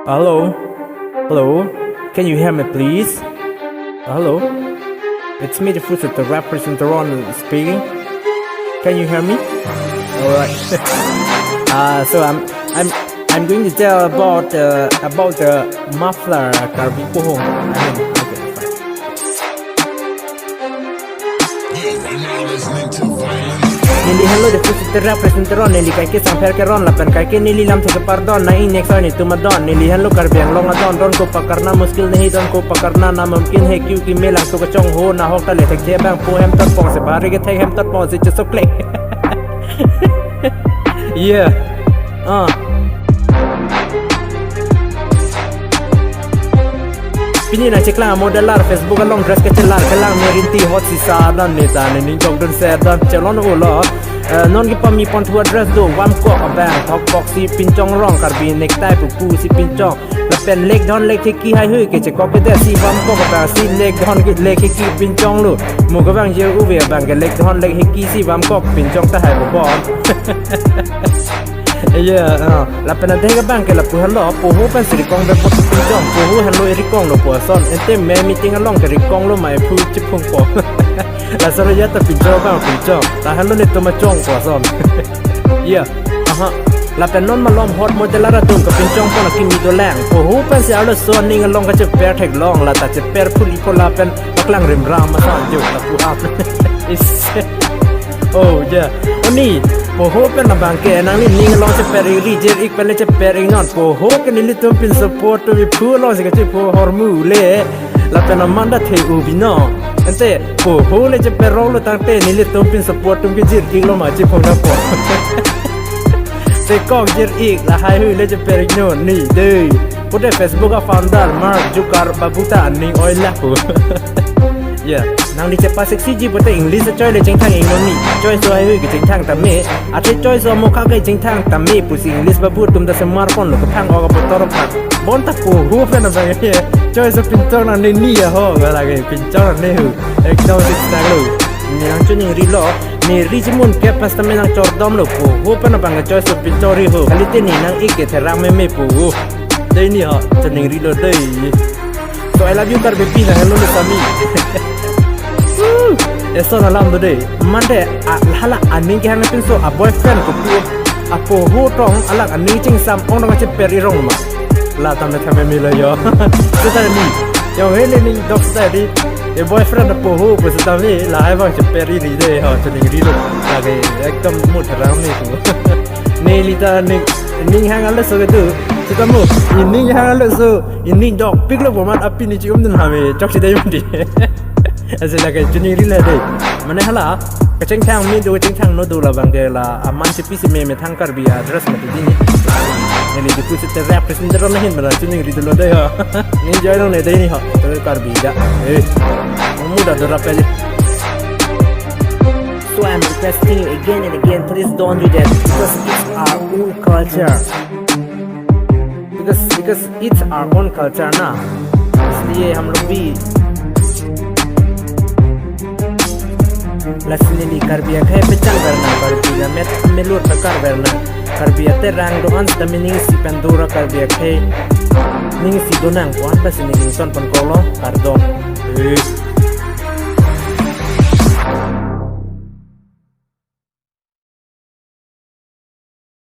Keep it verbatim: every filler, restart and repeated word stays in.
Hello? Hello? Can you hear me, please? Hello? It's me, the Futsal, the representative speaking. Can you hear me? All right. Uh, so I'm I'm I'm going to tell about uh, about the muffler, uh, Karbi Pohong. I mean, okay, fine. Neli henlo the Futsal, the representative, neli kaike sangpher keron lapen kaike neli lamthe kepardon, nang ingnek soi netum adon. Neli henlo Karbi Anglong adon, don ko pakarna muskil nahi, don ko pakarna namumkin hai, kyunki melangso kachongho nahok ta le thekje abang pu hem tot pong se bari kethek hem tot pong se chesok le. Yeah. Ah. Pini nangcheklang amodelar, Facebook along dress kachelar, kelang me rinti hot sisa dan neta nening jok dun se dan chelon ulo. Eh, non kipami pon thu address do, Vamkok abang, thok pok si pinchong rong, Karbi necktie pupu si pinchong. Lapen lek dhon lek hiki haihui kechekok kede si Vamkok abang si lek dhon ke lek hiki pinchong lo. Mo kevang je uve abang ke lek dhon lek hiki si Vamkok pinchong ta hai bobon. Iya, ah. Lapen adhe abang ke lapu henlo, Poho pen si rikong bepot pinchong, Poho henlo irikong lo pu ason. Ente me meeting along ke rikong lo mai phu chipung po. Laso ya ta pinchong abang pinchong. Ta henlo netum achong pu ason. Iya, aha. Lapen non malom hot modelar atum kepinchong pon akimi dolang. Poho pen si arloso aning along kacheper theklong, la ta cheper phuli po lapen paklang rimram ason jo lapu ap. Is. Oh, yeah. Oni, Poho pen abang ke nangli ning along cheper iri, jer ik pen le cheper ik non. Poho ke nelitum pinso po atum iphu along si kachepo hormu le. Lapen aman da the ubi no. Ente Poho le cheper rong lo tangte nelitum pinso po atum ke jer ik lo ma chepong da po. Se kok jer ik la haihui le cheper ik non ni de. Pute Facebook a founder Mark Zuckerberg ta aning oi la ko. Ya, nangli chepa sexy ji pute English achoi le chingthang ik non ni. Choi so haihui ke chingthang tame. Athe choi so mokha ke chingthang tame pusi English babu atum ta semar pon lo kethang ok apotor phan. Bonta Poho pen abang ke. Choi so pinchong nang ne ni ya ho, ga lage pinchong nang ne hu. Ekdom sik sak lo. Ne nangchoningri lo. Ne ri chimun ke pas tame nangchordom lo Poho pen abang ke choi so pinchong ri ho. Kalite ne nang ik ke therang meme Poho. Dei ni ho, choningri lo dei. So I love you Karbipi, nang henlo le sami. Woo! Eson alam do dei. Mande, a, hala aning kehang pinso a boyfriend ko pu. A Poho tong alak aning chingsam ong dong cheper irong ma. La tame tame milo yo. Seta ni. Yo hele ning dok seta di. E boyfriend a Poho pu seta me la hai bang cheper iri de ho, choningri lo. Lage ekdom mo therang me tu. Neli ta ning, ning hang alo so ke tu. Seta mo, ining hang alo so. Ining dok pik lo bomat api ni chium dun hame chok si dei mandi. Ase lake choningri le dei. Mane hala kachingthang me do, kachingthang no do labang ke la aman chepi si meme thang Karbi address mati dini. Neli the Futsal, the representative na hin bana choningri dolo dei ho. Ni join ne dei ni ho. To Karbi da. Eh. Muda do rapel. So I'm requesting you again and again, please don't do that because it's our own culture. Because because it's our own culture na. इसलिए हम लोग भी लसने नहीं कर भी है पहचान करना कर भी ना मैं मैं लोट कर करना कर भी है तेरा रंग दो अंत में नहीं सी पेंदुरा कर भी है नहीं सी दो नंग को अंत से नहीं सोन पन कोलो कर दो.